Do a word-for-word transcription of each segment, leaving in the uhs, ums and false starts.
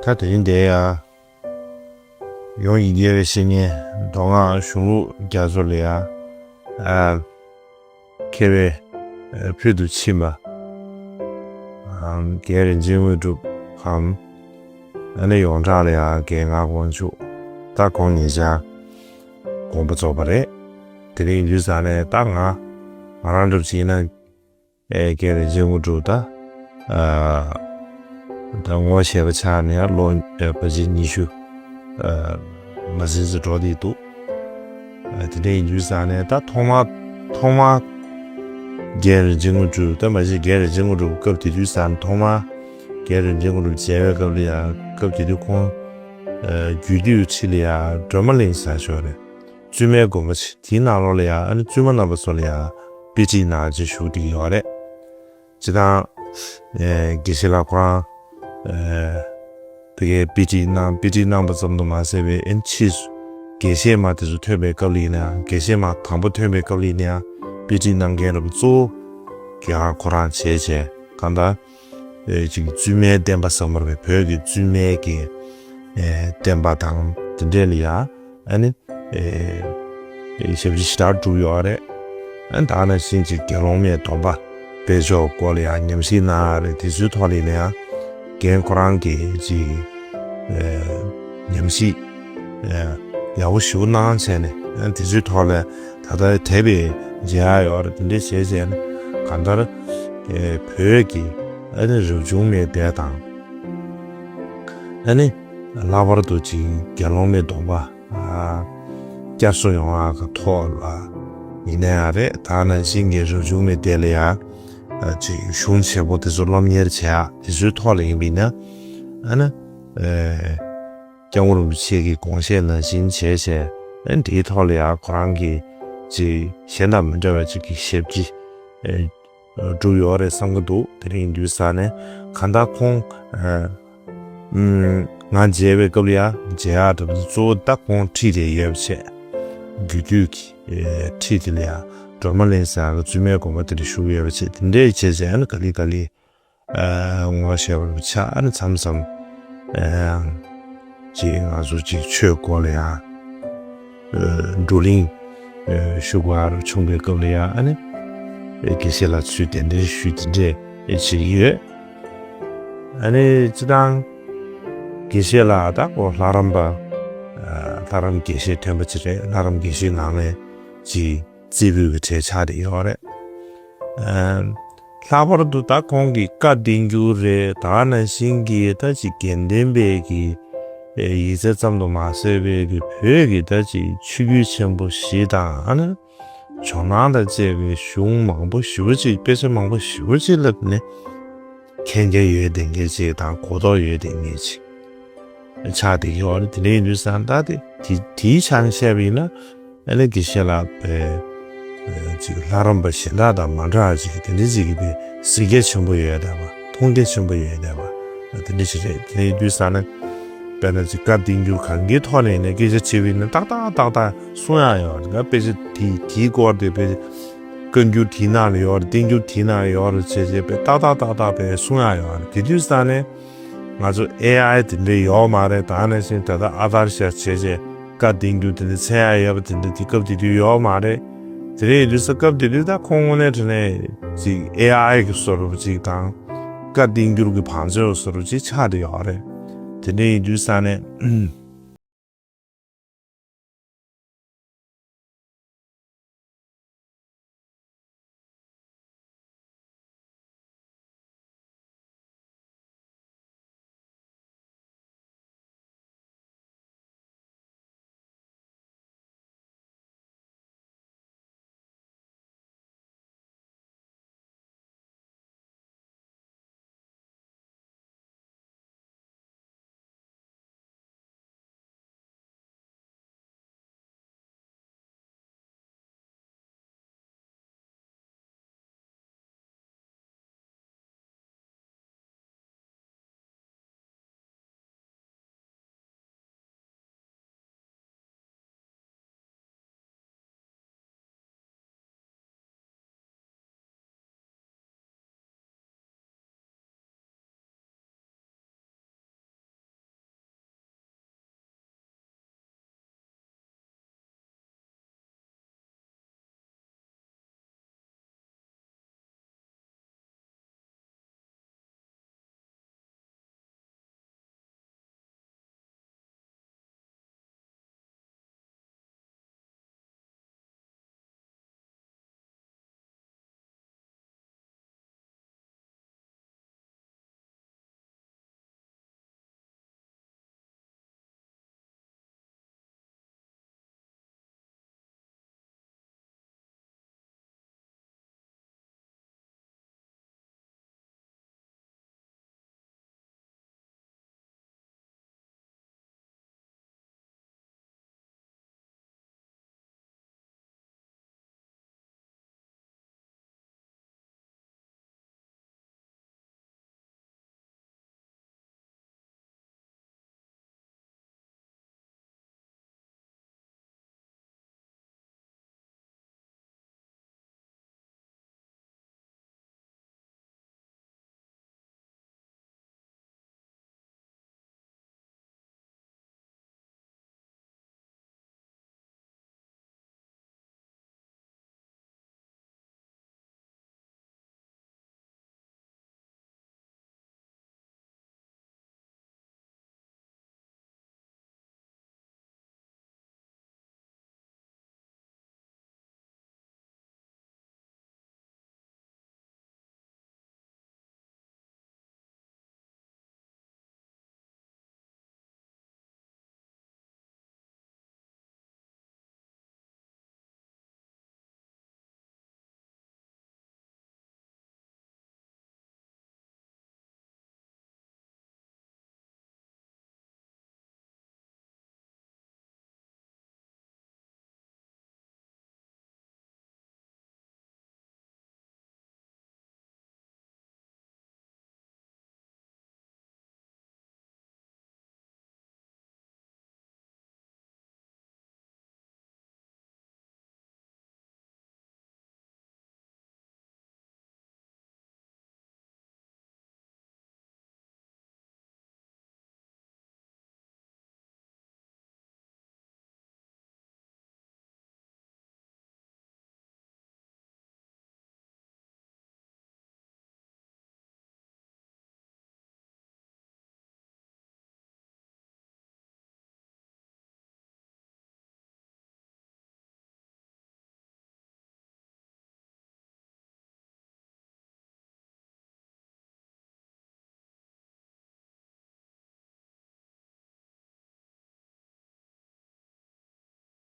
ད་དེ་རིང་འདིར་ཡང་ཡོངས་ཀྱི་དགེ་བའི་བཤེས་གཉེན་མདོ་སྔགས་གཞུང་ལུགས་རྒྱ་མཚོ་ལ་ཡང་ཨ་མཁས་པའི་ཨ་ཕུལ་དུ་ཕྱིན་པ་ཨ་རྒན་རིན་ཆེན་དངོས་གྲུབ་གམ། ཨ་ནི་ཡོངས་གྲགས་ལ་ཡང་རྒན་ངག་དབང་ཕྱུག་ད་ཁོང་ཉེ་ཆར་དགོངས་པ་རྫོགས་པ་རེད། དེ་རིང་ཡིན་དུས་ཙང་ནས་ད་ང་ང་རང་འདྲ་པོ་ཅིག་ཡིན་ན། ཨེ་རྒན་རིན་ཆེན་དངོས་གྲུབ་ད། ཨ་ད་ངོ་ཤེས་པ་ཆགས་ནས་ལོ་ཨེ་ཕལ་ཆེར་ཉི་ཤུ་ཨ་མ་ཟིན་ཙམ་འགྲོ་བསྡད་འདུག་ཨ་དེ་འདྲ་ཡིན་དུས་ཙང་ནས་ད་ཐོག་མ་ཐོག་མ་རྒན་རིན་ཆེན་དངོས་གྲུབ་ད་མ་གཞི་རྒན་རིན་ཆེན་དངོས་གྲུབ་སྐབས་དེ་དུས་ཙང་ཐོག་མ་རྒན་རིན་ཆེན་དངོས་གྲུབ་མཇལ་བའི་སྐབས་ལ་ཡང་སྐབས་དེ་དུས་ཁོང་ཨ་རྒྱུད་སྟོད་ཁྲི་ལ་ཡང་སྒྲོལ་མ་གླིང་ཟེར་ཞོར་རེད། བཙུན་མའི་དགོན་པ་ཆེ་དེའི་ནང་ལོགས་ལ་ཡང་ཨ་ནི་བཙུན་མ་རྣམ་པ་ཚོ་ལ་ཡང་དཔེ་ཁྲིད་གནང་བྱས་བཞུགས་བསྡད་ཡོད་རེད། སྤྱིར་བཏང་ཨེ་དགེ་བཤེས་ལགས་ཁོ་རང་ཨེ་དེ་གའི་དཔེ་ཁྲིད་གནང་དཔེ་ཁྲིད་གནང་པ་ཙམ་དུ་མ་ཟད་པའི་ཨེ་ཕྱིས་སུ་དགེ་བཤེས་མ་དེ་ཚོ་ཐོན་པའི་སྐབས་ལ་ཡིན་ན་ཡང་དགེ་བཤེས་མ་དང་པོ་ཐོན་པའི་སྐབས་ལ་ཡིན་ན་ཡང་དཔེ་ཁྲིད་གནང་མཁན་རབ་གཙོ་བོ་རྒན་ཁོ་རང་བྱས་བྱས་གང་ལྟར། ཨེ་ཅིག་བཙུན་མའི་བསྟན་པ་ཟེར་མ་རེད་པས་བོད་ཀྱི་བཙུན་མའི་གི་ཨེ་བསྟན་པ་དང་དེ་འདྲས་ལ་ཡང་ཨ་ནི་ཨེ་ཞབས་ཕྱི་ཞེ་དྲག་བསྒྲུབས་ཡོད་རེད། ཨ་ནི་ད་ནང་བཞིན་ཅིག་དགེ་སློང་མའི་སྡོམ་པ་སྤེལ་ཕྱོགས་སྐོར་ལ་ཡང་ཉམས་ཞིབ་གནང་ཡ་རེད། དེ་ཚོའི་ཐོག་ལ་ཡིན་ན་ཡང་རྒན་ཁོ་རང་གིས་ཅིག་ཨེ་ཉམས་ཞིབ་ཨེ་ཡག་པོ་ཞེ་པོ་གནང་བྱས་ནས་ཨ་ནི་དེ་ཚོའི་ཐོག་ལ་ད་ལྟ་དེབ་མཇལ་ཡ་ཡོད་རེད། དེ་འདྲས་བྱས་བྱས་ནས་གང་ལྟར་ཨེ་བོད་ཀྱི་ཨ་ནི་རབ་བྱུང་མའི་སྡེ་དང་། ཨ་ནི་ལྷག་པར་དུ་ཅིག་དགེ་སློང་མའི་སྡོམ་པ་ཨ་བསྐྱར་གསོ་ཡོང་ཡག་གི་ཐོག་ལ་ཡིན་ན་ཡང་རེད། ད་ནང་བཞིན་གྱི་རབ་བྱུང་མའི་སྡེ་ལ་ཡང་ཨ་ཅིག་གཞུང་ཆེན་པོ་དེ་ཚོ་སློབ་གཉེར་བྱེད་ཡག་དེ་ཚོའི་ཐོག་ལ་ཡིན་པ་ཡིན་ན་ཨ་ནི་ཨེ་སྐྱབས་མགོན་རིན་པོ་ཆེ་གི་དགོངས་བཞེད་ནང་བཞིན་བྱས་བྱས་ཨ་ནི་དེའི་ཐོག་ལ་ཡང་ཁོ་རང་གི་ཅིག་གཞན་དང་མི་འདྲ་བའི་ཅིག་གི་ཞབས་ཕྱི་ཨེ་བསྒྲུབས་ཡོད་རེད་བསམ་གྱི་འདུག་དེ་རིང་དུས་ས་ནས་གང་ལྟར་ཁོང་ཨ་ཨུམ་ང་མཇལ་བའི་སྐབས་ལ་ཡང་མཇལ་ཡག་འདྲ་པོ་གཙོ་བོ་ད་ཁོང་ཁྲིད་དེ་ཡོད་པ་བྱས། རྒྱུད་སྟོད་ཀྱི་ཨེ་ཁྲིད་དེ་ལ་ཡང་སྒྲོལ་མ་གླིང་ཟེར་ཡག་གི་བཙུན་མའི་དགོན་པ་དེ་འདྲ་བཞུགས་ཡོད་པ་བྱས། དེ་འདྲས་བྱས་བྱས་ཨ་ནི་ག་ལེ་ག་ལེ་ཨ་ངོ་ཤེས་པ་ཆགས། ཨ་ནི་མཚམས་མཚམས་ཨ་ཅིག་ང་ཚོ་ཅིག་ཆོས་སྐོར་ལ་ཡང་ཨ་བགྲོ་གླེང་ཨ་ཞུ་དགོས་ཡག་རུ་བྱུང་བའི་སྐབས་ལ་ཡང་ཨ་ནི་དགེ་བཤེས་ལགས་ཚུལ་དེ་འདྲའི་ཞུས་དེ་འདྲས་བྱེད་ཀྱི་ཡོད། ཨ་ནི་སྤྱིར་བཏང་དགེ་བཤེས་ལགས་ད་ཁོ་ལྷ་རམས་པ་ཨ་ལྷ་རམས་དགེ་བཤེས་ཐོན་པ་ཅིག་རེད། ལྷ་རམས་དགེ་བཤེས་ངག་དབང་ཅིག་རྩེ་ཕུད་ཀྱི་གྲས་ཆགས་བསྡད་ཡོད་རེད། ཨ་ལྷག་པར་དུ་ད་ཁོང་གི་བཀའ་བསྟན་འགྱུར་རེད། ད་ནང་བཞིན་གྱི་ད་ཅིག་དགེ་ལྡན་པའི་གི་ཨེ་ཡིག་ཚད་ཙམ་དུ་མ་ཟད་པའི་གི་བོད་ཀྱི་ད་ཅིག་ཆོས་བརྒྱུད་ཆེན་པོ་བཞི་དང་ཨ་ནི་ཇོ་ནང་དང་བཅས་པའི་གཞུང་མང་པོ་ཞེ་པོ་ཅིག་དཔེ་ཆ་མང་པོ་ཞེ་པོ་ཅིག་ལ་ནི་མཁྱེན་རྒྱ་ཡོད་བསྡད་མཁན་ཅིག་དང་གོ་རྟོགས་ཡོད་བསྡད་མཁན་ཅིག་ཆགས་བསྡད་ཀྱི་ཡོད་རེད། དེ་འདྲ་ཡིན་དུས་ཙང་ད་དེ་དེ་དེའི་ཆ་ནས་བཤད་པ་ཡིན་ན་ཨ་ནི་དགེ་བཤེས་ལགས་པའི་ཅིག་ལྷ་རམས་པ་གཞན་དག་དང་མ་འདྲ་བ་ཅིག་དེ་འདྲ་ཅིག་གི་དཔེ་གཟིགས་རྒྱ་ཆེན་པོ་ཡོད་བསྡད་པ། མཐོང་རྒྱ་ཆེན་པོ་ཡོད་བསྡད་པ་དེ་འདྲ་ཞིག་རེད། དེ་ཡིན་དུས་ཙང་ན་དཔེར་ན་ཅིག་བཀའ་བསྟན་འགྱུར་གང་གའི་ཐོག་ནས་ཡིན་ན་སྐད་ཆ་བྱས་པ་ཡིན་ན་ཏག་ཏག་ཏག་ཏག་གསུང་ཡག་ཡོད་རེད། ང་དཔེ་ཆ་དེ་དེའི་སྐོར་དེ་དཔེ་བཀའ་འགྱུར་དེའི་ནང་ལ་ཡོད་རེད། བསྟན་འགྱུར་དེའི་ནང་ལ་ཡོད་རེད་བྱས་བྱས་དཔེ་ཏག་ཏག་ཏག་ཏག་དཔེ་གསུང་ཡག་ཡོད་རེད། དེ་དུས་ཙང་ནས་ང་ཚོ་ཨེ་ཨའི་དེ་འདྲ་ཡོད་མ་རེད། ད་ནང་བཞིན་ད་ལྟ་ཨ་དར་ཤ་བྱས་བྱས་བཀའ་བསྟན་འགྱུར་དེ་འདྲ་མཚན་ཡག་ཡོད་པ་དེ་འདྲ་དེ་སྐབས་དེ་དུས་ཡོད་མ་རེད། དེ་འདྲ་ཡིན་དུས་ས་སྐབས་དེ་དུས་ད་ཁོང་དངོས་གནས་དྲང་གནས་ཅིག་ཨེ་ཨའི་གི་བཟོ་འདྲ་ཅིག་དང་བཀའ་བསྟན་འགྱུར་གྱི་བང་མཛོད་བཟོ་འདྲ་ཅིག་ཆགས་བསྡད་ཡོད་རེད། དེ་འདྲ་ཡིན་དུས་ས་ནས།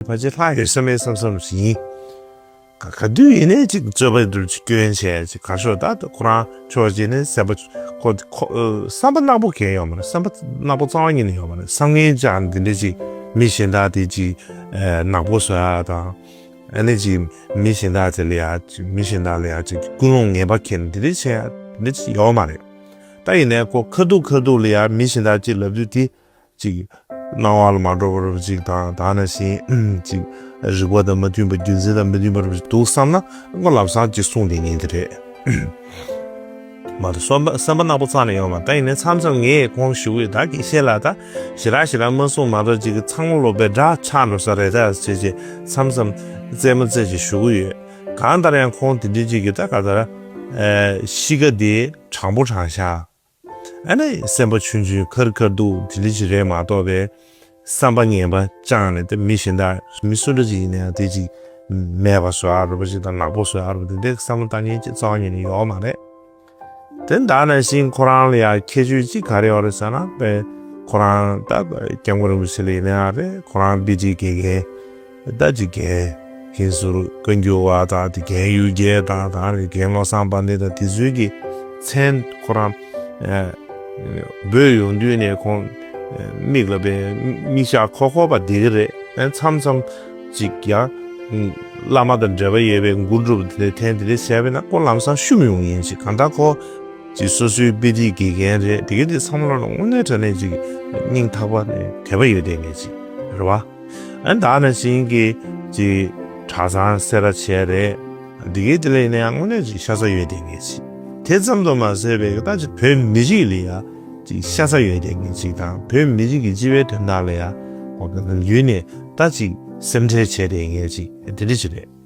ཕལ་ཆེར་ལྷག་ཡོད་ས་མེད་བསམ་བསམ་ཞིག་ཡིན། ག་ག་དུས་ཡིན་ནའི་ཅིག་རྩོད་པ་འདུལ་ཅིག་སྐྱོན་བྱས་ཅིག་ག་ཤོག་ད་ཁོ་རང་ཕྱོགས་གཅིག་ནས་སེམས་པ་ཁོ་ཁོ་བསམ་པ་ནག་པོ་གང་ཡོད་མ་རེད། བསམ་པ་ནག་པོ་རྩ་བ་ཉིད་ནས་ཡོད་མ་རེད། བསམ་ངན་ཅང་འདི་འདྲ་ཅིག་མི་གཞན་དག་དེ་ཅིག་ནག་པོ་བཟོ་ཡ་དང་། ཨ་ནི་ཅིག་མི་གཞན་དག་དེ་ལ་ཡ་ཅིག་མི་གཞན་དག་ལ་ཡ་ཅིག་ཀུན་སློང་ངན་པ་འཁྱེར་འདི་འདྲ་བྱས་ཡ་འདི་ཅིག་ཡོད་མ་རེད། ད་ཡིན་ནའི་ཁོ་ཁ་ཐུག་ཁ་ཐུག་ལ་ཡ་མི་གཞན་དག་ཅིག་ལབ་དུས་དེ། ཅིག་སྣང་བ་ལ་མ་འགྲོ་བ་རུ་ཅིག་དང་ད་ནང་བཞིན་ཅིག་རིགས་པ་དང་མ་མཐུན་པ་རྒྱུ་མཚན་དང་མ་མཐུན་པ་རུ་ཅིག་འདུག་བསམ་ན་ཁོ་ལམ་སང་ཅིག་གསུངས་བསྡད་ངེས་དེ་རེད། མ་གཏོགས་བསམ་པ་བསམ་པ་ནག་པོ་རྩ་ནས་ཡོད་མ་རེད། ད་ཡིན་ནའི་མཚམས་མཚམས་ངས་ཁོང་ཞུ་གི་ཡོད། ད་དགེ་བཤེས་ལགས་ད་ཞེ་དྲག་ཞེ་དྲག་མ་གསུངས་མ་གཏོགས་ཅིག་གི་ཚང་མ་ལོ་པའི་འདྲ་ཆགས་འགྲོ་ས་རེད་ད་ཟེར་བྱས་མཚམས་མཚམས་རྩེད་མོ་རྩེ་བྱས་ཞུ་གི་ཡོད། གང་ལྟར་ཡང་ཁོང་དེ་འདྲའི་ཅིག་གི་ད་ག་ད་གཤིས་ཀ་དེ་དྲང་པོ་དྲང་བཞག་ཨ་ནི་སེམས་པ་ཆུང་ཆུང་ཁར་ཁར་འདུག་དེ་འདྲ་ཞིག་རེད་མ་གཏོགས་པའི་བསམ་པ་ངན་པ་བཅངས་ནས་དེ་མི་གཞན་དག་མི་སུ་འདྲ་ཞིག་ཡིན་ན་ཡང་དེ་ཅིག་མེད་པ་བཟོ་ཡག་རུ་པ་ཞིག་དང་ནག་པོ་བཟོ་ཡག་རུ་པ་དེ་འདྲའི་བསམ་བློ་བཏང་མཁན་ཅིག་རྩ་བ་ཉིད་ནས་ཡོད་མ་རེད། དེ་ད་ནང་བཞིན་ཁོ་རང་ལ་ཡང་ཁྱད་ཆོས་ཅིག་ག་རེ་ཡོད་རེད་ཟེར་ན་དཔེ་ཁོ་རང་ད་སྐྱབས་མགོན་རིན་པོ་ཆེ་ལ་ཡིན་ན་ཡང་རེད། ཁོ་རང་པི་ཊི་དགེ་རྒན། ད་ཅིག་རྒན་ཧིན་སུར་བཀའ་འགྱུར་བ་དང་དེ་རྒན་ཡུལ་རྒྱལ་དང་ད་རེས་རྒན་བློ་བཟང་དཔལ་ལྡན་དང་དེ་ཚོའི་གི་མཚན་ཁོ་རང་ཨ་འབོད་ཡོང་དུས་ནས་ཁོང་མིག་ལ་པའི་མིག་ཞགས་ཁོག་ཁོག་པ་བསྡད་ཀྱི་རེད། ཨ་མཚམས་མཚམས་ཅིག་ཡང་བླ་མ་དང་འབྲེལ་བ་ཡོད་པའི་མགུར་སྒྲུབ་དེ་འདྲའི་ཐེངས་དེ་འདྲའི་བྱས་པས་ན་ཁོ་ལམ་སང་ཤུམ་ཡོང་ངེས་ཅིག་གང་ལྟར་ཁོ་ཅིག་སོ་སོའི་པི་ཊི་དགེ་རྒན་རེད། དེ་གི་དེ་ཚང་མ་ལ་དངོས་གནས་དྲང་གནས་ཅིག་སྙིང་ཐག་པ་ནས་དད་པ་ཡོད་བསྡད་ངེས་ཅིག་རེད་བ། ཨ་ད་ནང་བཞིན་གྱི་ཅིག་གྲྭ་ཚང་སེ་ར་བྱས་རེད། འདི་གའི་དེ་ལས་ཡིན་ན་ཡང་དངོས་གནས་ཅིག་ཤ་ཚ་ཡོད་བསྡད་ངེས་ཅིག་དེ་ཙམ་དུ་མ་ཟད་པའི་ད་ཅིག་བོད་མི་རིགས་ལ་ཡ་ཅིག་ཤ་ཚ་ཡོད་བསྡད་ངེས་ཅིག་དང་བོད་མི་རིགས་ཀྱི་སྤྱི་པའི་དོན་དག་ལ་ཡ་ཁོང་གི་ནམ་རྒྱུན་ནས་ད་ཅིག་སེམས་ཁྲལ་བྱས་བསྡད་ངེས་ཅིག་དེ་འདྲ་ཅིག་རེད།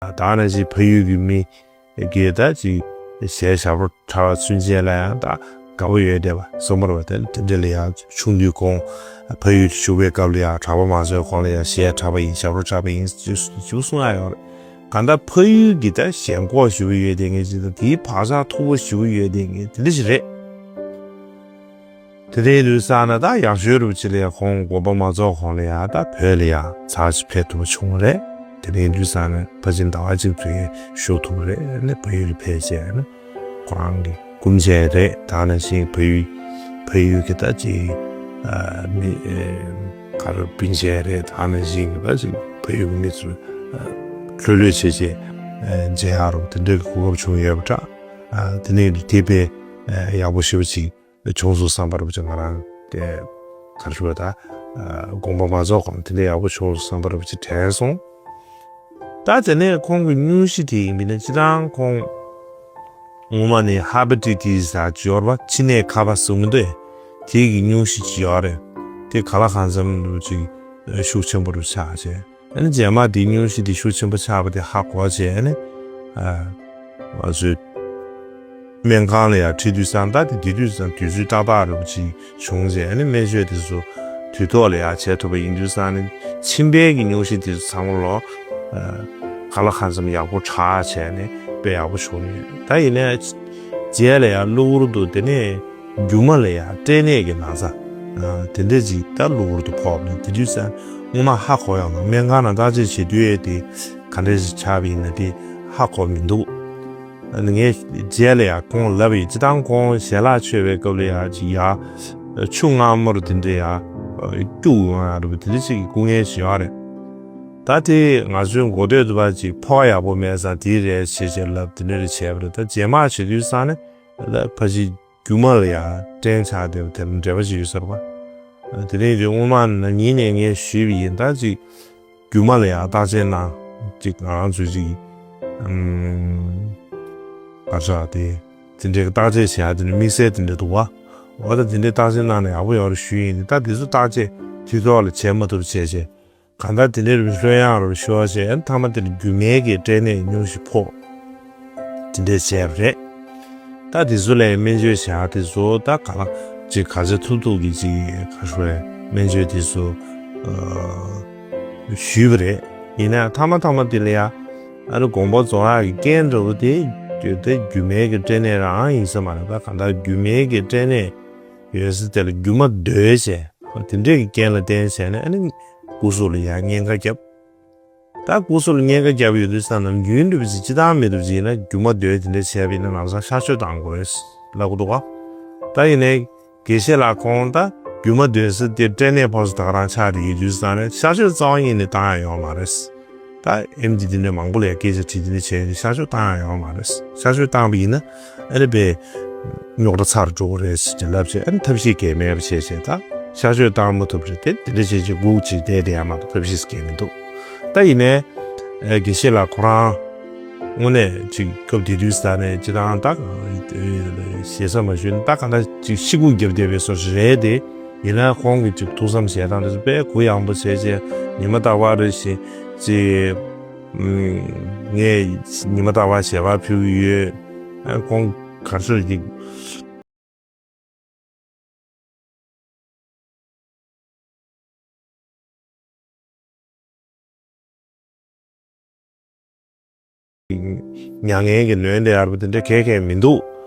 ད་ནང་བཞིན་ཕ་ཡུལ་གྱི་མི་གིས་ད་ཅིག་གཞས་ཞབས་བྲོ་འཁྲབ་པ་ཚུན་ཆད་ལ་ཡང་ད་དགའ་པོ་ཡོད་བསྡད་པ་སོང་མ་རེད་པ། དེ་དེ་འདྲ་ལ་ཡང་ཆུང་དུས་གོང་ཕ་ཡུལ་དུ་བཞུགས་པའི་སྐབས་ལ་ཡང་གྲྭ་པ་མང་ཚོའི་གོང་ལ་ཡང་གཞས་འཁྲབ་པ་ཡིན། ཞབས་བྲོ་འཁྲབ་པ་ཡིན་ཅེས་གསུང་ཡ་ཡོད་རེད། གང་ལྟར་ཕ་ཡུལ་གྱི་ད་ཞེན་ཁོག་ཞེ་པོ་ཡོད་བསྡད་མཁན་ཅིག་དང་དེའི་བག་ཆགས་མཐུག་པོ་ཞེ་པོ་ཡོད་བསྡད་མཁན་དེ་འདྲ་ཞིག་རེད། དེ་འདྲའི་དུས་ཙ་ན་ད་ཡག་ཤོས་རུ་ཅིག་ལ་ཡ་ཁོང་དགོངས་པ་མ་རྫོགས་གོང་ལ་ཡ་ད་བོད་ལ་ཡ་ཚར་ཅིག་ཕེབས་ཐུབ་པ་བྱུང་བ་རེད། དེ་འདྲའི་དུས་ཙ་ན་ཕལ་ཆེར་ཟླ་བ་གཅིག་དུས་ཡུན་བཞུགས་ཐུབ་པ་རེད། ཨ་ནི་ཕ་ཡུལ་ལ་ཕེབས་བྱས་ཨ་ནི་ཁོ་རང་གི་སྐུ་མཆེད་རེད། ད་ནང་བཞིན་ཕ་ཡུལ་ཕ་ཡུལ་གྱི་ད་ཅིག་ཨ་མི་ཨེ་ག་རེ་སྤུན་མཆེད་རེད། ད་ནང་བཞིན་གྱི་ད་ཅིག་ཕ་ཡུལ་གྱི་མི་ཚོ་ཨ་ལྷོད་ལྷོད་བྱས་བྱས་ཨ་མཇལ་ཡག་རུ་དེ་འདྲའི་གོ་སྐབས་བྱུང་ཡོད་པ་འདྲ། ཨ་དེ་ནས་དེ་དཔེ་ཨ་ཡག་པོ་ཞེ་པོ་ཅིག་བྱུང་སོང་བསམ་པ་རུ་ཅིག་ང་རང་དེ་ག་རེ་ཞུ་བ་ད་ ཨ་དགོངས་པ་མ་རྫོགས་གོང་དེ་འདྲ་ཡག་པོ་བྱུང་བསམ་པ་རེད་པ་ཅིག་དྲན་སོང་། ད་དེ་ནས་ཁོང་གི་སྙུང་གཞི་དེ་ཡིན་པ་ནི་སྤྱིར་བཏང་ཁོང་སྔོན་མ་ནས་ཧེ་པ་ཊའི་ཊི་སི་ཟེར་ཅིག་ཡོད་རེད་པ། མཆིན་ནད་ཁ་པ་ཟེར་གྱི་འདུག་དེ་གི་སྙུང་གཞི་ཅིག་ཡོད་རེད། དེ་གང་ལ་གང་འཚམ་རུ་ཅིག་ཤུགས་ཆེན་པོ་རུ་ཆགས་བྱས། ཨ་ནི་རྗེས་མ་དེའི་སྙུང་གཞི་དེ་ཤུགས་ཆེན་པོ་ཆགས་པ་དེ་ཧ་གོ་བྱས་ཨ་ནི། ཨ་ང་ཚོའི་སྨན་ཁང་ལ་ཡང་ཁྲིད་དུས་ཙང་ད་དེ་དེ་དུས་ཙང་དུས་ཚོད་ཏག་ཏག་རུ་ཅིག་བྱུང་རྗེས་ཨ་ནི་སྨན་བཅོས་དེ་ཚོ་དུས་ཐོག་ལ་ཡང་བྱས་ཐུབ་པ་ཡིན་དུས་ཙང་ནི་མཆིན་པའི་གི་སྙུང་གཞི་དེ་ཚོ་ཚང་མ་ལོ། ཨ་གང་ལ་གང་འཚམ་ཡག་པོ་དྲག་བྱས་ནས་དཔེ་ཡག་པོ་བྱུང་ཡོད། ད་ཡིན་ནའི་རྗེས་ལ་ཡང་གློ་བུར་དུ་དེ་ནས་རྒྱུ་མ་ལ་ཡང་སྐྲན་ནད་ཀྱི་ན་ཚ་ཨ་དེ་འདྲ་ཅིག་ད་གློ་བུར་དུ་ཕོག་ནས་དེ་དུས་ཙང་སྔོན་མ་ཧ་གོ་ཡོང་ན་སྨན་ཁང་ནང་བརྟག་དཔྱད་བྱེད་དུས་ཨེ་དེ་ག་འདྲ་ཞིག་ཆགས་པ་ཡིན་ན་དེ་ཧ་གོ་མི་འདུག་ངས་རྗེས་ལ་ཡང་ཁོང་ལབ་ཡིན། སྤྱིར་བཏང་ཁོང་ཞལ་ལག་མཆོད་པའི་སྐབས་ལ་ཡང་ཅིག་ཡ་ཆུ་མངར་མོར་དེ་འདྲ་ཡ་སྐྱུག་ཡོང་ཡ་རུ་དེ་འདྲ་ཅིག་གི་སྐུ་ངལ་ཞིག་ཡོད་རེད། ད་དེ་ང་ཚོའི་མགོ་སྟོད་དུ་བ་ཅིག་ཕོ་བ་ཡག་པོ་མེད་ཙང་དེ་རེད་བྱས་བྱས་ལབ་དེ་འདྲ་རེད་བྱས་པ་རེད། ད་རྗེས་མ་བྱེད་དུས་ཙང་ནས་ད་ཕ་ཅིག་རྒྱུ་མ་ལ་ཡང་སྐྲན་ཆགས་བསྡད་པ་དེ་ལ་འབྲེལ་བ་ཅིག་ཡོད་ས་རེད་པ། དེ་རིང་དེ་སྔོན་མ་ན་ནིང་ནས་ངས་ཞུས་པ་ཡིན། ད་ཅིག་རྒྱུ་མ་ལ་ཡང་བརྟག་དཔྱད་གནང་། ཅིག་ང་རང་ཚོས་ཅིག་ཨམ་ག་རེ་ཟེར་དེ་དེ་འདྲའི་བརྟག་དཔྱད་བྱེད་ཡ་དེ་འདྲ་དམིགས་བསལ་དེ་འདྲ་འདུག་བ། འོ་ད་དེ་འདྲའི་བརྟག་དཔྱད་གནང་ན་ཡག་པོ་ཡོད་རེད་ཞུས་ཡིན། ད་དེ་ཚོ་བརྟག་དཔྱད་དུས་ཐོག་ལ་བྱེད་མ་ཐུབ་བྱས་བྱས། གང་ལྟར་དེ་འདྲའི་ལྷོད་ཡངས་རུ་ཤོར་བྱས་མཐའ་མ་དེར་རྒྱུ་མའི་གི་སྐྲན་ནད་སྙུང་གཞི་ཕོག་དེ་འདྲས་བྱས་པ་རེད། ད་དེ་ཚོ་ལ་སྨན་བཅོས་བྱ་དེ་ཚོ་ད་ག་ལ་ཅིག་ག་ཚོད་ཐུབ་ཐུབ་ཀྱི་ཅིག་ག་ཞུ་བའི་སྨན་བཅོས་དེ་ཚོ་ཨ་ཞུས་པ་རེད། ཡིན་ན་མཐའ་མ་མཐའ་མ་དེ་ལ་ཡ་ཨ་ནི་དགོངས་པ་རྫོགས་ཡག་གི་རྐྱེན་འདྲ་བོ་དེ་དེ་རྒྱུ་མའི་གི་སྐྲན་ནད་རང་ཡིན་ས་མ་རེད། ད་གང་ལྟར་རྒྱུ་མའི་གི་སྐྲན་ནད་ཡོད་ས་དེ་ལ་རྒྱུ་མ་བརྡོལ་བྱས་དེ་འདྲས་ཀྱི་རྐྱེན་ལ་བརྟེན་བྱས་ནས་ཨ་ནི་སྐུ་གཟུགས་ལ་ཡང་གཉན་ཁ་བརྒྱབ། ད་སྐུ་གཟུགས་ལ་གཉན་ཁ་བརྒྱབ་ཡོད་དུས་ཙང་ནམ་རྒྱུན་འགྲུབ་ཅིག་སྤྱི་བཏང་མི་འགྲུབ་ཅིག་ཡིན་ན་རྒྱུ་མ་བརྡོལ་དེ་འདྲས་བྱས་པ་ཡིན་ན་ལམ་སང་གཤག་བཅོས་བཏང་དགོས་རེད་ལབ་གི་འདུག་ག་ད་ཡིན་ནའི་དགེ་བཤེས་ལགས་ཁོང་ད་རྒྱུ་མ་བརྡོལ་ས་དེ་སྐྲན་ནད་ཕོག་ས་ད་ག་རང་ཆགས་བསྡད་ཡོད་དུས་ཙང་ནས་གཤག་བཅོས་རྩ་བ་ཉིད་ནས་བཏང་ཡ་ཡོད་མ་རེད། ད་ཨེམ་ཌི་དེ་འདྲ་མང་པོ་ལ་སྐད་ཆ་དྲིས་དེ་འདྲ་བྱས་ནས་གཤག་བཅོས་བཏང་ཡ་ཡོད་མ་རེད། གཤག་བཅོས་བཏང་པ་ཡིན་ན་ཨ་ནི་དཔེ་རྙོག་དྲ་ཚ་རུ་འགྲོ་གི་རེད་ཟེར་ཏེ་ལབ་བྱས་ཨ་ནི་ཐབས་ཤེས་གལ་མེད་པ་བྱས་བྱས་ད་གཤག་བཅོས་བཏང་མ་ཐུབ་རེད་དེ་དེ་འདྲ་བྱས་བྱས་སྒུག་ཅིག་བསྡད་བསྡད་ཡ་མ་གཏོགས་ཐབས་ཤེས་གལ་མི་འདུག་ད་ཡིན་ནའི་དགེ་བཤེས་ལགས་ཁོ་རང་དངོས་གནས་ཅིག་སྐབས་དེ་དུས་ས་ནས་སྤྱིར་བཏང་ད་ཞེ་ས་མ་ཞུས་ན་ད་ག་འདྲ་ཅིག་ཤི་སྒུག་བརྒྱབ་བསྡད་པའི་བཟོ་ཞིག་རེད་དེ། ཡིན་ན་ཁོང་གི་ཅིག་ཐུགས་བསམ་བཞེས་སྟངས་དེ་ཚོ་དཔེ་གུ་ཡངས་པོ་བྱས་བྱས་ཉི་མ་རྟག་པར་རེ་བཞིན་ཅིག་ངས་ཉི་མ་རྟག་པར་ཞལ་པར་ཕུལ་གྱི་ཡོད། ཁོང་ག་ཚོད་ཅིག་མྱ་ངན་གྱི་ནོན་དེ་ཡར་པོ་དེ་འདྲ་གས་གས་མི་འདུག་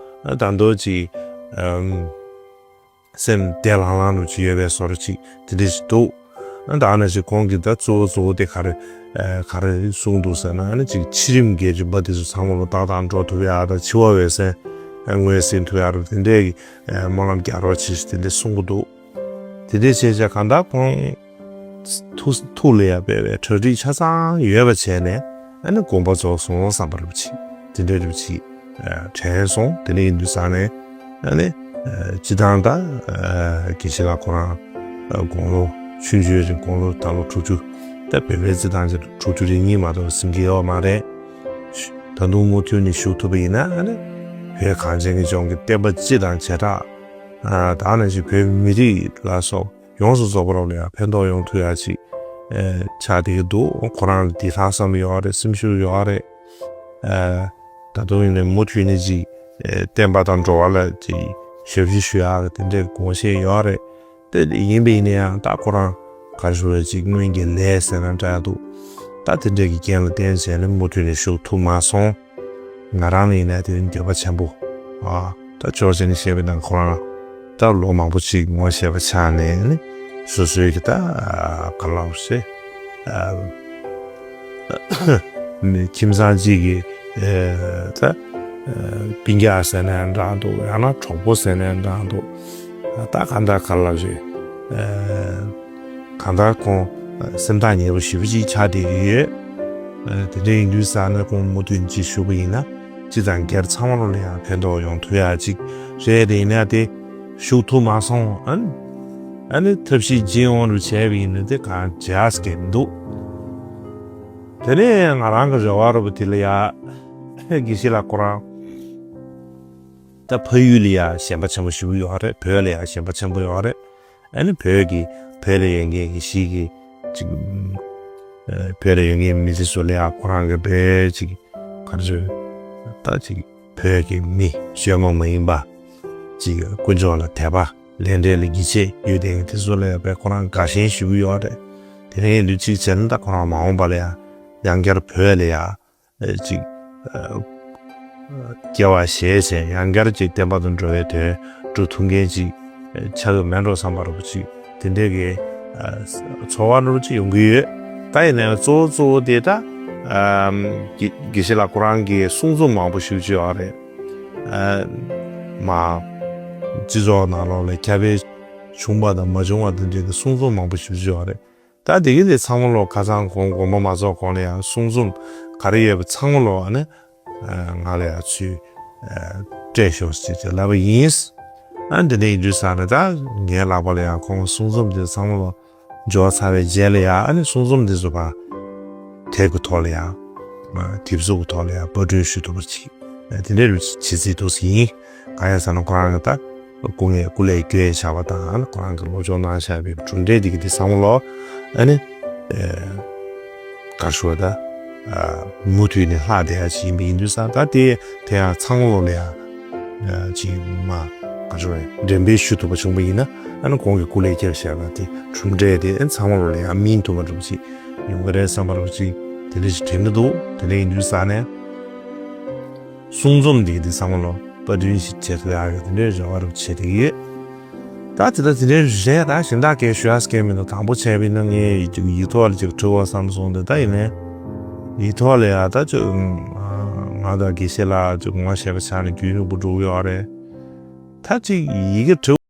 ད་མདོ་ཅིག་སེམས་བདེ་ལྷང་ལྷང་རུ་ཅིག་ཡོད་པའི་བཟོ་འདྲ་ཅིག་དེ་འདྲ་ཞིག་འདུག་ད་ནང་བཞིན་ཁོང་གིས་ད་གཙོ་བོ་གཙོ་བོ་དེ་ག་རེ་ག་རེ་གསུངས་འདུག་ཟེར་ན་ཨ་ནི་ཅིག་འཆི་རིམ་གྱི་རིམ་པ་དེ་ཚོ་ཚང་མ་ལོ་ཏག་ཏག་འགྲོ་ཐུབ་ཡག་དང་འཆི་བ་འོད་གསལ་ངོས་ཟིན་ཐུབ་ཡག་རུ་དེ་འདྲའི་སྨོན་ལམ་རྒྱག་རོགས་བྱེད་ཞེས་དེ་འདྲ་གསུང་གི་འདུག་དེ་འདྲའི་བྱས་བྱས་གང་ལྟར་ཁོང་ཐུགས་ཐུགས་ལ་ཡ་སྤེལ་བའི་གྲ་སྒྲིག་ཆ་ཚང་ཡོད་པ་བྱས་ནས་ཨ་ནི་དགོངས་པ་རྫོགས་སོང་བསམ་པ་རུ་ཆེ་དེ་འདྲའི་རུ་ཆེ་དྲན་སོང་། དེ་འདྲ་ཡིན་དུས་ཙང་ནས་ཨ་ནི་སྤྱི་བཏང་ད་དགེ་བཤེས་ལགས་ཁོ་རང་དགུང་ལོ་ཆུང་ཆུང་རིང་དགུང་ལོ་ད་ལོ་དྲུག་ཅུ་ད་བོད་པའི་སྤྱི་བཏང་ཅིག་དྲུག་ཅུ་རེ་གཉིས་མ་གཏོགས་ཟིན་གྱི་ཡོད་མ་རེད། ད་དུང་མུ་མཐུད་ནས་བཞུགས་ཐུབ་པ་ཡིན་ན་ཨ་ནི་བོད་གངས་ཅན་གྱི་ལྗོངས་ཀྱི་བསྟན་པ་སྤྱི་དང་བྱེ་བྲག་ད་ནང་བཞིན་བོད་མི་རིགས་ལ་སོགས་ཡོངས་སུ་རྫོགས་པ་རབ་ལ་ཡང་ཕན་ཐོགས་ཡོང་ཐུབ་ཡ་ཅིག་ཆགས་བསྡད་ཀྱི་འདུག་ཁོ་རང་ལ་འདི་ལྷག་བསམ་ཡོད་རེད། སེམས་ཤུགས་ཡོད་རེད། ད་དུང་ཡིན་ནའི་མུ་མཐུད་ནས་ཅིག་བསྟན་པ་དང་འགྲོ་བ་ལ་ཅིག་ཞབས་ཕྱི་ཞུ་ཡག་གི་དེ་འདྲའི་དགོངས་བཞེས་ཡོད་རེད། དེ་ཡིན་པ་ཡིན་ན་ཡང་ད་ཁོ་རང་ག་རེ་ཞུ་རེད་ཅིག་སྔོན་གྱི་ལས་ཟེར་ན་འདྲ་འདུག་ད་དེ་འདྲའི་གི་རྐྱེན་ལ་བརྟེན་བྱས་ནས་མུ་མཐུད་ནས་བཞུགས་ཐུབ་མ་སོང་། ང་རང་ལ་ཡིན་ན་དེ་འདོད་པ་ཆེན་པོ། ཨ། ད་ཕྱོགས་གཅིག་ནས་བཤད་པ་ཡིན་ན་ཁོ་རང་ད་ལོ་མང་པོ་ཅིག་ངོ་ཤེས་པ་ཆགས་ནས་ནི་སོ་སོའི་གི་ད་ག་ལབ་ཟེར། ཨ། ཁྱིམ་ཚང་གཅིག་གི་ད་སྤུན་ཀྱག་ཟེར་ན་འདྲ་འདུག་ཡང་ན་གྲོགས་པོ་ཟེར་ན་འདྲ་འདུག་ད་གང་ལྟར་ག་ལབ་ཟེར། གང་ལྟར་ཁོང་སེམས་ཐག་ཉེ་པོ་ཞེ་པོ་ཅིག་ཆགས་བསྡད་ཀྱི་ཡོད། དེ་འདྲ་ཡིན་དུས་ཙང་ནས་ཁོང་མུ་མཐུད་ཅིག་བཞུགས་པ་ཡིན་ན་སྤྱི་དང་སྒེར་ཚང་མ་ལ་ཡང་ཕན་ཐོགས་ཡོང་ཐུབ་ཡག་ཅིག་རེད། དེ་ཡིན་ན་དེ་བཞུགས་ཐུབ་མ་སོང་ཨ། ཨ་ནི་ཐབས་ཤེས་བྱེད་ཡོང་རུ་བྱས་པ་ཡིན་ན་དེ་གང་བྱས་སྐད་མི་འདུག་དེ་ནས་ང་རང་གི་རེ་བ་རུ་དེ་ལ་ཡ་དགེ་བཤེས་ལགས་ཁོ་རང་ད་ཕ་ཡུལ་ལ་ཡ་ཞེན་པ་ཆེན་པོ་ཞེ་པོ་ཡོད་རེད། བོད་ལ་ཡ་ཞེན་པ་ཆེན་པོ་ཡོད་རེད། ཨ་ནི་བོད་ཀྱི་བོད་ལ་ཡོད་མཁན་གྱི་གཞིས་ཀྱི་ཅིག་བོད་ལ་ཡོད་མཁན་མི་ཚེ་སུ་ལ་ཡ་ཁོ་རང་གི་བོད་ཅིག་ག་རེ་ཟེར་ད་ཅིག་བོད་ཀྱི་མི་གཞན་མ་མ་ཡིན་པ་ཅིག་དཀོན་མཆོག་ལ་དད་པ་ལས་འབྲས་ལ་ཡིད་ཆེས་ཡོད་དེ་དེ་ཚོ་ལ་ཡ་བས་ཁོ་རང་དགའ་ཞེན་ཞེ་པོ་ཡོད་རེད། དེ་ནས་ཡིན་དུས་ཅིག་བྱས་ན་ད་ཁོ་རང་མ་འོངས་པ་ལ་ཡ་ཡང་བསྐྱར་བོད་ལ་ཡ་ཅིག་སྐྱེ་བ་བཞེས་བྱས་ཡང་བསྐྱར་ཅིག་བསྟན་པ་དང་འགྲོ་བའི་དོན་སྒྲུབ་ཐུབ་མཁན་ཅིག་ཆགས་ཀྱི་མེད་འགྲོ་བསམ་པ་རུ་ཅིག་དེ་འདྲའི་གི་ཚོར་བ་རུ་ཅིག་ཡོང་གི་ཡོད། ད་ཡིན་ནའང་གཙོ་བོ་གཙོ་བོ་དེ་ད་དགེ་བཤེས་ལགས་ཁོ་རང་གི་གསུང་རྩོམ་མང་པོ་ཞེ་པོ་ཅིག་ཡོད་རེད། མ་སྤྱི་ཚོགས་ནང་ལོགས་ལ་ཁྱབ་སྤེལ་བྱུང་བ་དང་མ་བྱུང་བ་དང་འབྲེལ་ཏེ་གསུང་རྩོམ་མང་པོ་ཞེ་པོ་ཅིག་ཡོད་རེད། ད་དེ་གི་དེ་ཚང་མ་ལོ་ཁ་སང་གོང་དགོངས་པ་མ་རྫོགས་གོང་ལ་ཡང་གསུང་རྩོམ་ག་རེ་ཡོད་པ་ཚང་མ་ལོ་ཨ་ནི་ང་ལ་ཡང་ཚུར་སྤྲད་ཤོག་ཅེས་ཀྱི་ལབ་པ་ཡིན། ཨ་འདི་འདྲ་ཡིན་དུས་ས་ནས་ད་ངའི་ལག་པ་ལ་ཡང་ཁོང་གསུང་རྩོམ་དེ་ཚང་མ་ལོ་འབྱོར་ཚར་བའི་རྗེས་ལ་ཡང་ཨ་ནི་གསུང་རྩོམ་དེ་ཚོ་ཕར་དེབ་ཀྱི་ཐོག་ལ་ཡང་དེབ་གཟུགས་ཀྱི་ཐོག་ལ་ཡང་པར་སྐྲུན་ཞུ་ཐུབ་པ་ཅིག་དེ་འདྲའི་རུ་བྱེད་རྩིས་འདུག་ཡིན། གང་ཡིན་ཟེར་ན་ཁོ་རང་གི་ད་སྐུ་ངལ་སྐུ་ལས་སྐྱོན་བྱ་བ་དང་ཁོ་རང་གི་སློབ་སྦྱོང་གནང་བཞག་པའི་གྲུབ་འབྲས་འདི་གི་འདི་བསམ་བློ་ཨ་ནི་གར་ཞུ་བ་ད་མུ་མཐུད་ནས་ལྷག་བསྡད་ཡ་ཅིག་ཡིན་པ་ཡིན་དུས་ཙང་ད་དེ་དེ་ཡང་ཚང་བློ་ལ་ཡང་ཅིག་མ་གར་ཞུ་བ་འགྲེམས་སྤེལ་ཞུ་ཐུབ་པ་བྱུང་བ་ཡིན་ན་ཨ་ནི་གོང་གི་སྐུ་ལས་སྐྱོན་བྱས་པ་དེ་གྲུབ་འབྲས་དེ་ཨ་ནི་ཚང་བློ་ལ་ཡང་སྨིན་ཐུབ་པ་འདྲ་པོ་ཅིག་ཡོང་གི་རེད་བསམ་པ་འདྲ་པོ་ཅིག་དེ་འདྲ་ཞིག་དྲན་གྱི་འདུག་དེ་འདྲ་ཡིན་དུས་ཙང་ནས། གསུང་རྩོམ་འདི་འདི་ཚང་མ་ལོ་པར་སྐྲུན་ཞིག་བྱེད་ཐུབ་ཡག་གི་དེ་འདྲའི་རེ་བ་རུ་བྱེད་ཀྱི་ཡོད། ད་དེ་ལྟ་དེ་འདྲའི་རེད། ད་གཞན་དག་གས་ཞུ་ཡག་སྐད་མི་འདུག་དང་པོ་བྱས་པ་ཡིན་ན་ངས་ཡིག་ཐོག་ལ་ཅིག་འབྲི་དགོས་བསམ་སོང་སྟེ་ད་ཡིན་ནའི་ཡིག་ཐོག་ལ་ཡ་ད་ཅིག་ང་དང་དགེ་བཤེས་ལགས་ཅིག་ངོ་ཤེས་པ་ཆགས་ནས་རྒྱུན་རིང་པོ་འགྲོ་གི་ཡོད་རེད། ད་ཅིག་ཡི་གེ་འབྲི།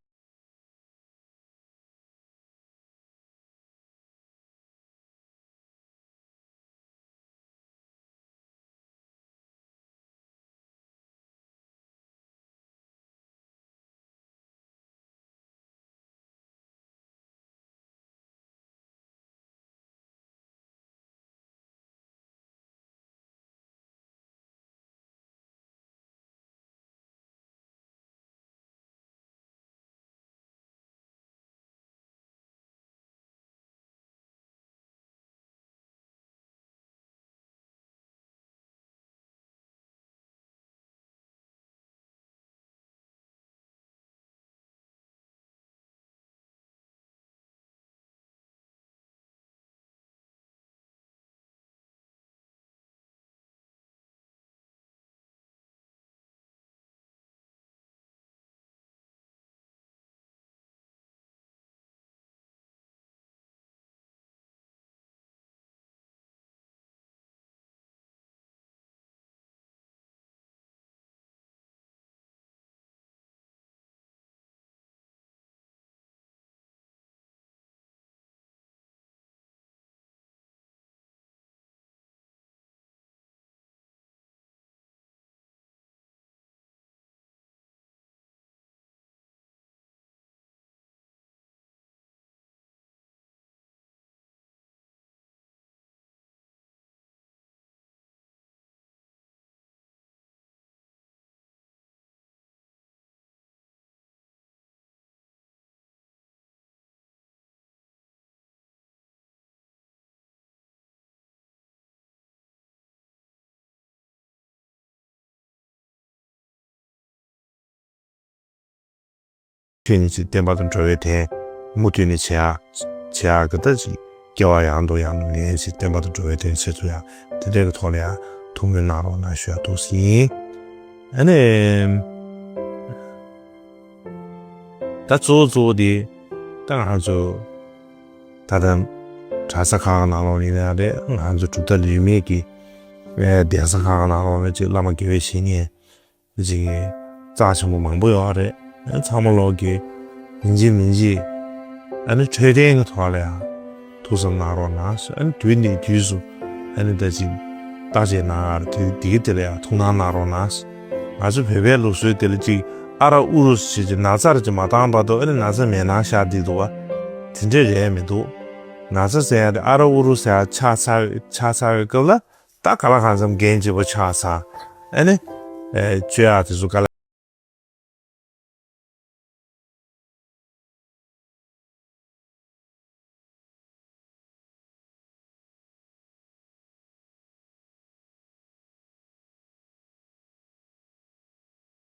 མཐུད་ནས་ཅིག་བསྟན་པ་དང་འགྲོ་བའི་དོན་མུ་མཐུད་ནས་བྱེད་ཡག་བྱེད་ཡག་གི་ད་ཅིག་སྐྱེ་བ་ཡང་དུ་ཡང་དུ་ལེན་ཅིག་བསྟན་པ་དང་འགྲོ་བའི་དོན་བྱེད་ཐུབ་ཡག་དེ་འདྲའི་གི་ཐོག་ལ་ཡང་ཐུགས་སྨོན་གནང་རོགས་གནང་ཞུ་ཡག་འདུག་ཟིན། ཨ་ནི། ད་གཙོ་བོ་གཙོ་བོ་དེ་ད་ང་ཚོ་ད་ལྟ་གྲྭ་ས་ཁག་ནང་ལོགས་ཡིན་ན་རེད། ང་ཚོ་གྲུབ་མཐའ་ལུས་མེད་ཀྱི་གདན་ས་ཁག་ནང་ལོགས་ལ་ཅིག་བླ་མ་དགེ་བའི་བཤེས་གཉེན་ཅིག་རྩ་ཆེན་པོ་མང་པོ་ཡོད་རེད། ཚང་མ་ལོག་གི་ཡིན་གཅིག་མིན་གཅིག་ཨ་ནི་འཕྲོད་བསྟེན་གྱི་ཐོག་ལ་ཡང་ཐུགས་བསམ་གནང་རོགས་གནང་ཟེར། ཨ་ནི་དུས་ནས་དུས་སུ་ཨ་ནི་ད་ཅིག་བརྟག་དཔྱད་གནང་ཡག་དེ་དེ་གི་དེ་ལ་ཡང་ཐུགས་སྣང་གནང་རོགས་གནང་ཟེར། ང་ཚོ་བོད་པའི་ལུགས་སྲོལ་དེ་ལ་ཅིག་ཨ་ར་ཨུ་རུ་ཟེར་ཅིག་ན་ཚར་ཅིག་མ་བཏང་བར་དུ་ཨ་ནི་ན་ཚ་མེད་སྣང་ཤར་བསྡད་འདུག་བ། དེ་འདྲས་རེད་མི་འདུག་ན་ཚ་ཟེར་ཡ་དེ་ཨ་ར་ཨུ་རུ་ཟེར་ཡ་ཆགས་ཚར་ཆགས་ཚར་བའི་སྐབས་ལ་ད་ག་ལ་གང་འཚམ་འགན་ལྗིད་པོ་ཆགས་ཚར། ཨ་ནི་ཨེ་བཅོས་ཡ་དེ་ཚོ་ག་